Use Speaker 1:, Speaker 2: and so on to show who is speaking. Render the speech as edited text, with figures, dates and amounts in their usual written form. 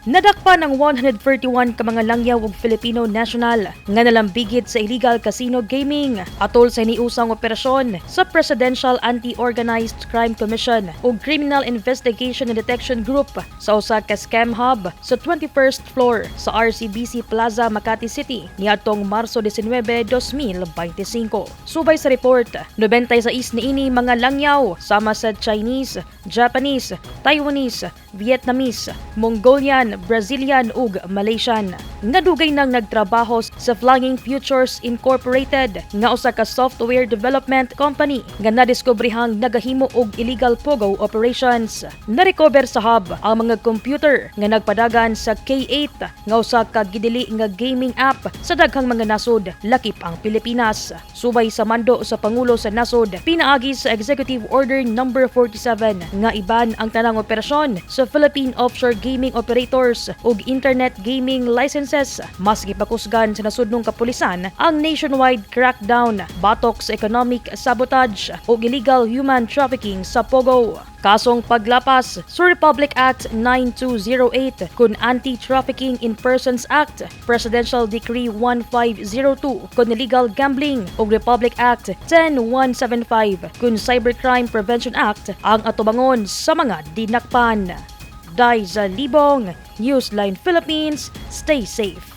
Speaker 1: Nadakpan ang 131 ka mga langyaw ug Filipino national nga nalambigit sa illegal casino gaming atol sa hiniusang operasyon sa Presidential Anti-Organized Crime Commission ug Criminal Investigation and Detection Group sa usa ka scam hub sa 21st floor sa RCBC Plaza, Makati City niadtong Marso 19, 2025. Subay sa report, 96 niini mga langyaw sama sa Chinese, Japanese, Taiwanese, Vietnamese, Mongolian, Brazilian ug Malaysian nga dugay nang nagtrabaho sa Flying Futures Incorporated nga usa ka software development company nga nadiskubrehang nagahimo og illegal POGO operations. Narecover sa hub ang mga computer nga nagpadagan sa K8 nga usa ka gidili nga gaming app sa daghang mga nasod, lakip ang Pilipinas. Subay sa mando sa Pangulo sa nasod pinaagi sa Executive Order Number 47 nga i-ban ang tanang operasyon sa Philippine offshore gaming operators ug internet gaming licenses, mas gipakusgan sa nasudnong kapulisan ang nationwide crackdown batok sa economic sabotage ug illegal human trafficking sa POGO. Kasong paglapas sa Republic Act 9208 kun Anti-Trafficking in Persons Act, Presidential Decree 1502 kun Illegal Gambling ug Republic Act 10175 kun Cybercrime Prevention Act ang atubangon sa mga dinakpan. Daiza Libong, Newsline Philippines, stay safe.